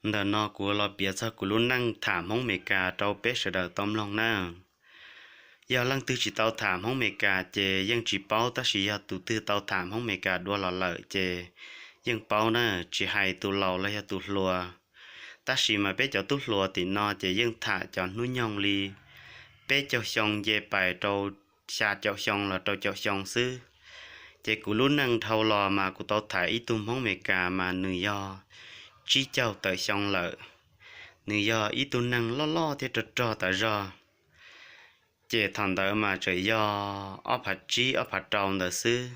Ntawm no kuv los piav txog kuv lub neej tham Hmoob Amelikas rau peb sawv daws tau mloog na. Yog leej twg tsis tau tham Hmoob Amelikas ces yeej tsis paub, tab sis yog tus twg tau tham Hmoob Amelikas dua los lawm ces yeej paub na, tsis hais tus laus los yog tus hluas. Tab sis mas peb cov tub hluas tim no ces yeej tham cov hnub nyoog li peb caug xyoo nce pais rau xya caum xyoo los rau caum xyoo xwb. Ces kuv lub neej dhau los mas kuv tau tham ib tug Hmoob Amelikas mas nws yog tsib caug tawm xyoo lawm. Nws yog ib tug neeg loj loj thiab rog rog tas zog. Ces thaum ntawd mas tseem yog ob phav tsib ob phav rau ntawd xwb.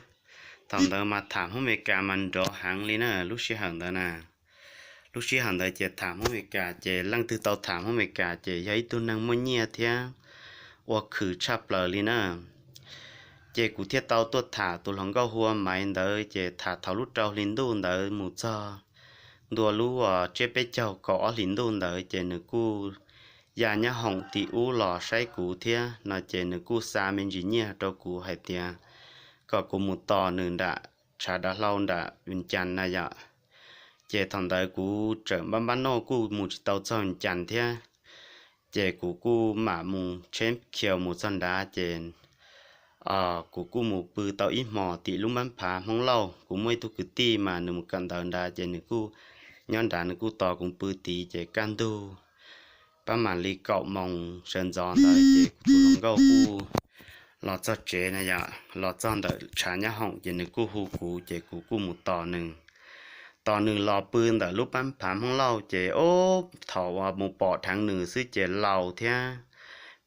Thaum ntawd mas tham Hmoob Amelikas mas nrov heev li na lub sij hawm ntawd na. Lub sij hawm ntawd ces tham Hmoob Amelikas ces leej twg tau tham Hmoob Amelikas ces yog ib tug neeg muaj nyiaj thiab ua khwm tshaj plaws li na. Ces kuv thiaj tau tuaj tham tus hluas nkauj hu ua Maiv ntawd, ces tham thaum lub rau hli ntuj ntawd mus txog ntua lub tsiab peb caug kaum ob hlis ntuj ntawd ces nws kuj ya nyab hoom tim ub los saib kuv thiab no ces nws kuj xa me ntsis nyiaj rau kuv hais tias kom kuv mus tos nws nram tshav dav hlau nram Vias Cas na yom. Ces thaum ntawd kuv tseem npab npab noj kuj mus tsis tau txog Vias Cas thiab. Ces kuv kuj mam mus tsheb khias mus txog nrad ces kuv kuj mus pw tau ib hmos tim lub npab phav Hmoob Lauj. Kuv muaj ib tug kwv tij mas nws mus kawm ntawv nrad ces nws kuj nyob nrad, nws kuj tos kuv pw tid. Ces kaj ntug pab mam li kaum moos sawv ntxov ntawd ces kuv tus hluas nkauj kuj los txog tsev na yom, los txog ntawm tshav nyab hoom ces nws kuj hu kuv ces kuv kuj mus tos nws. Tos nws los pw ntawm lub npab phav Hmoob Lauj ces ub, thaum uas mus pom dheev nws xwb ces laus thiab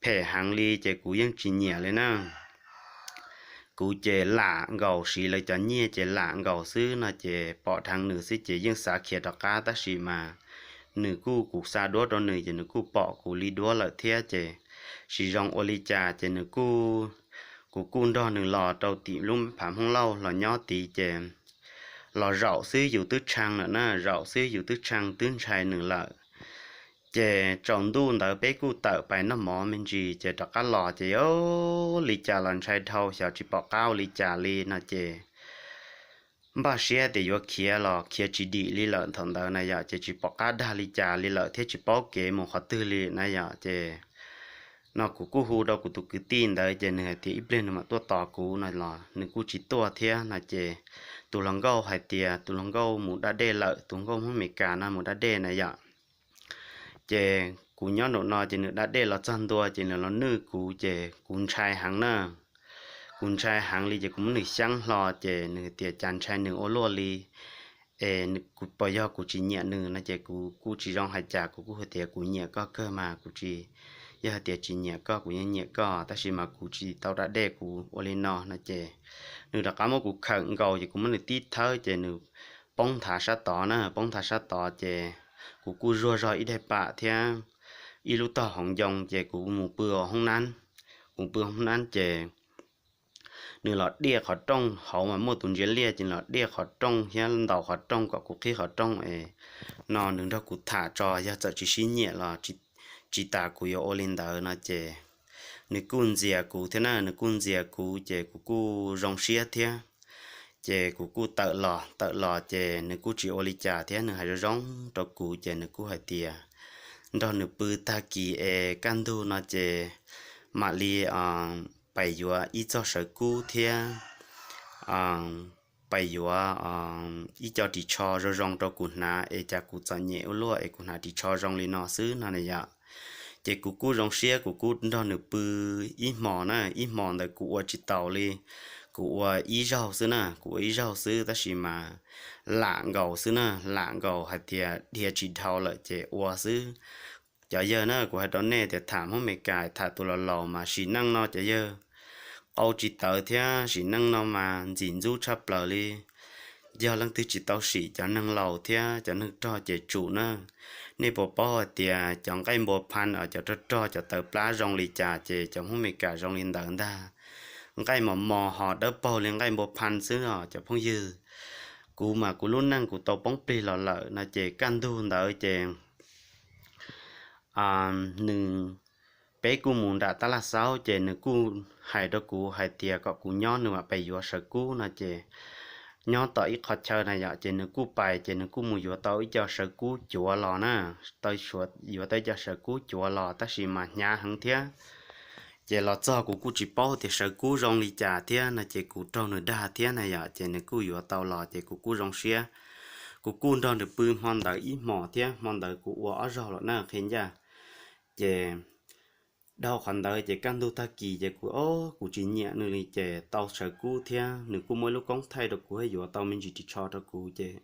phem heev li ces kuv yeej tsis nyiam li na. Kuv ces lam nkaus, siv lawv cov nyiaj ces lam nkaus xwb no ces pom dheev nws xwb ces yeej xav khiav rov qab tab sis mas nws kuj, kuv xa duab rau nws ces nws kuj pom kuv li duab lawm thiab ces tsis zoo ua li cas ces nws kuj, kuv kuj nrog nws los rau tim lub npab phav Hmoob Lauj los nyob tid ces los zaum xwb yus twb tshee lawm na, zaum xwb yus twb tshee twb ntshai nws lawm. Ces tsaus ntuj ntawd peb kuj tawm pais noj mov me ntsis ces rov qab los ces ub, li cas los ntshai dhau xyov tsis pom qab ua li cas li no ces npaj siab tias yuav khiav los khiav tsis dim li lawm thaum ntawd na yom, ces tsis pom qab dag li cas li lawm thiab tsis paub kev mus qhov twg li na yom. Ces no kuv kuj hu rau kuv tus kwv tij ntawd ces nws hais tias ib pliag nws mam tuaj tos kuv no los nws kuj tsis tuaj thiab no ces tus hluas nkauj hais tias tus hluas nkauj mus da dej lawm, tus hluas nkauj Hmoob Amelikas no mus da dej na yom. Ces kuv nyob nraum no ces nws da dej los txog ntua ces nws los nwj kuv ces kuv ntshai heev na. Kuv ntshai heev li ces kuv muab nws xyaab hlo ces nws tias cas ntshai nws ua luaj li es kuv, puas yog kuv tsis nyiam nws no ces kuv kuj tsis zoo hais cas, kuv kuj hais tias kuv nyiam koj kawg mas, kuv tsis, yog hais tias tsis nyiam koj kuv yeej nyiam koj tab sis mas kuv tsis tau da dej kuv ua li no no ces nws rov qab muab kuv khawm nkaus ces kuv muab nws tib thawb ces nws poob nthav sab tod na, poob nthav sab tod ces kuv kuj zuag zog ib daim pam thiab ib lub tog hauv ncoo ces kuv mus pw hauv hoob nab. Kuv pw hoob nab ces nws los diaj qhov rooj, hauv mas muaj tus ntsia liaj ces nws los diaj qhov rooj thiab ntaus qhov rooj kom kuv qhib qhov rooj es no nws nrog kuv tham tso, yog txawm tsis sib nyiam los tsis tas kuv yuav ua li ntawd no ces nws kuj ntxias kuv thiab na, nws kuj ntxias kuv ces kuv kuj zoo siab thiab. Ces kuv kuj tawm los, tawm los ces nws kuj tsis ua li cas thiab nws hais zoo zoo rau kuv ces nws kuj hais tias nrog nws pw tag kis es kaj ntug no ces mam li pais yuav ib txoj sawv kub thiab pais yuav ib co ris tsho zoo zoo rau kuv hnav es cas kuv txom nyem ua luaj es kuv hnav ris tsho zoo li no xwb no na yom. Ces kuv kuj zoo siab kuv kuj nrog nws pw ib hmos na, ib hmos ntawd kuv ua tsis taus li, kuv ua ib zaug xwb na, kuv ua ib zaug xwb tab sis mas lam nkaus xwb na, lam nkaus hais tias dhia tsis dhau lawm ces ua xwb. Cov yawg na, kuv hais rau nej tias tham Hmoob Amelikas tham tus laus laus mas sim neej no cov yawg qau tsis tawv thiab sim neej no mas ntxim ntxub tshaj plaws li. Yog leej twg tsis tau sim cov neeg laus thiab cov neeg rog ces tsum na. Nej puas paub hais tias cov nqaij npua phaj os, cov rog rog cov tawv plab zoo li cas ces cov Hmoob Amelikas zoo li ntawd ntag. Nqaij mos mos ho dawb paug li nqaij npua phaj xwb os cov phooj ywg. Kuv mas kuv lub neej kuv tau poob plig los lawm no ces kaj ntug ntawd ces nws, peb kuj mus nram tab laj xaub ces nws kuj hais rau kuv hais tias kom kuv nyob nws mam pais yuav sawv kub no ces nyob tom ib qho chaw na yom, ces nws kuj pais ces nws kuj mus yuav tau ib co sawv kub cuav los na, tau, yuav tau ib co sawv kub cuav los tab sis mas hnyav heev thiab. Ces los txog kuv kuj tsis paub tias sawv kub zoo li cas thiab no ces kuv raug nws dag thiab na yom, ces nws kuj yuav tau los ces kuv kuj zoo siab. Kuv kuj nrog nws pw hmo ntawd ib hmos thiab, hmo ntawd kuv ua ob zaug los na qhia ncaj. Ces dhau qhov ntawd ces kaj ntug tag kis ces kuv, o, kuv tsis nyiam nws li ces tau sawv kub thiab nws kuj muab ib lub koob thaij rau kuv thiab yuav tau me ntsis ris tsho rau kuv ces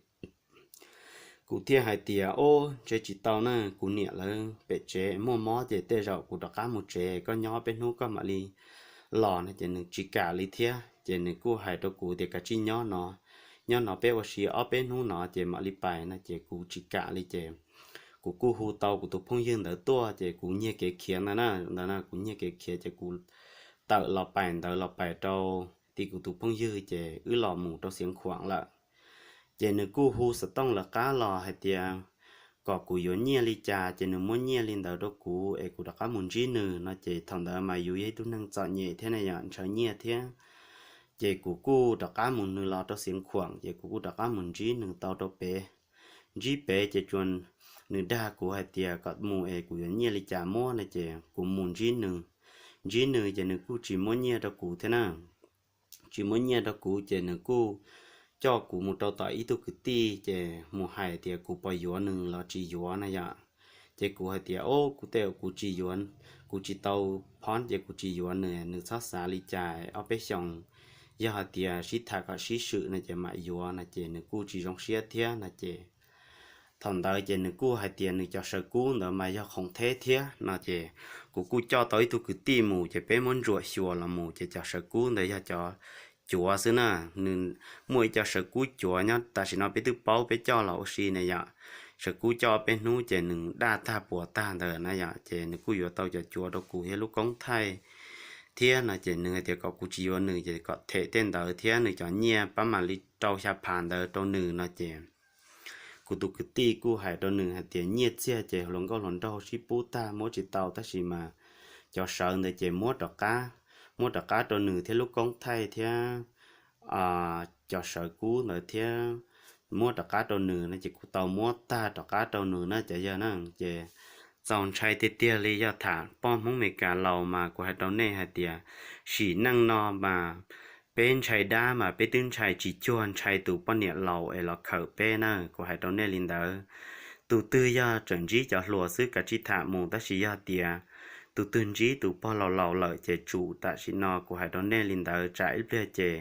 kuv thiaj hais tias, o, ntshe tsis tau na, kuv niam lawv pem tsev muaj mob ces tej zaum kuv rov qab mus tsev, koj nyob peb hnub koj mam li los no ces nws tsis kam li thiab ces nws kuj hais rau kuv tias kav tsij nyob no, nyob no peb ua si ob peb hnub no ces mam li pais no ces kuv tsis kam li ces kuv kuj hu tau kuv tus phooj ywg ntawd tuaj ces kuv nyiag kev khiav ntawd na, ntawd na kuv nyiag kev khiav ces kuv tawm los pais ntawd los pais rau tim kuv tus phooj ywg ces wb los mus rau Xiav Khuam lawm. Ces nws kuj hu xov tooj lawv qab los hais tias kom kuv yuav nyiaj li cas ces nws muab nyiaj li ntawd rau kuv es kuv rov qab mus ntsib nws no ces thaum ntawd mas yus yog ib tug neeg txom nyem thiab na yom, ntshaw nyiaj thiab. Ces kuv kuj rov qab mus, nws los rau Xiav Khuam ces kuv kuj rov qab mus ntsib nws tau rau pem. Ntsib pem ces tsuas nws dag kuv hais tias kom mus es kuv yuav nyiaj li cas muab no ces kuv mus ntsib nws. Ntsib nws ces nws kuj tsis muab nyiaj rau kuv thiab na. Tsis muab nyiaj rau kuv ces nws kuj coj kuv mus rau tom ib tug kwv tij ces mus hais tias kuv puas yuav nws los tsis yuav na yom. Ces kuv hais tias, o, kuv tej kuv tsis yuav, kuv tsis tau phom ces kuv tsis yuav nws, nws txhob xav li cas, ob peb xyoos yog hais tias sib tham kom sib swm no ces mam yuav no ces nws kuj tsis zoo siab thiab no ces thaum ntawd ces nws kuj hais tias nws cov sawv kub ntawd mas yog khoom theb thiab no ces kuv kuj coj tau ib tug kwv tij mus ces peb muab ntsuam xyuas los mus ces cov sawv kub ntawd yog cov cuav xwb na. Nws muaj ib co sawv kub cuav nyob tam sim no peb twb paub peb coj los ua si na yom. Sawv kub coj peb hnub ces nws daj tag puas tag ntawd na yom, ces nws kuj yuav tau cov cuav rau kuv thiab lub koob thaij thiab no ces nws hais tias kom kuv tsis yuav nws ces kom them tej ntawd thiab nws cov nyiaj pab mam li rau xya phav ntawd rau nws no ces kuv tus kwv tij kuj hais rau nws hais tias nyiaj txiag ces hluas nkauj hluas nraug sib pub tag muab tsis tau tab sis mas cov sawv ntawd ces muab rov qab, muab rov qab rau nws thiab lub koob thaij thiab cov sawv kub ntawd thiab muab rov qab rau nws no ces kuv tau muab tag rov qab rau nws na cov yawg na. Ces txaus ntshai tiag tiag li, yog tham poj Hmoob Meskas laus mas kuv hais rau nej hais tias sim neej no mas peb ntshai dab mas peb twb ntshai tsis cuag ntshai tus poj niam laus es los khawm peb na. Kuv hais rau nej li ntawd, tus twg yog tseem ntsib cov hluas xwb kav tsij tham mus, tab sis yog tias tus twg ntsib tus pog laus laus lawm ces tsum tam sim no. Kuv hais rau nej li ntawd, tsam ib pliag ces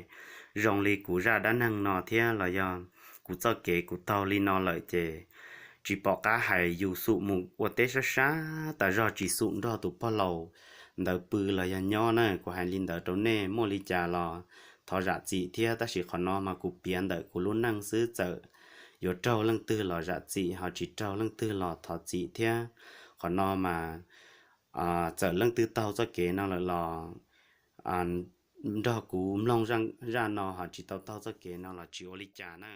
zoo li kuv zaj dab neeg no thiab los yog kuv txoj kev kuv taug li no lawm ces tsis pom qab hais, yus xum mus ua teb sab sab tas zog tsis xum nrog tus pog laus ntawd pw los yog nyob na. Kuv hais li ntawd rau nej, muaj li cas los thov zam txim thiab, tab sis qhov no mas kuv piav ntawm kuv lub neej xwb, txawm yuav raug leej twg los zam txim, ho tsis raug leej twg los thov txim thiab. Qhov no mas txawm leej twg taug txoj kev no lawm los nrog kuv mloog zaj no, ho tsis tau taug txoj kev no los tsis ua li cas na.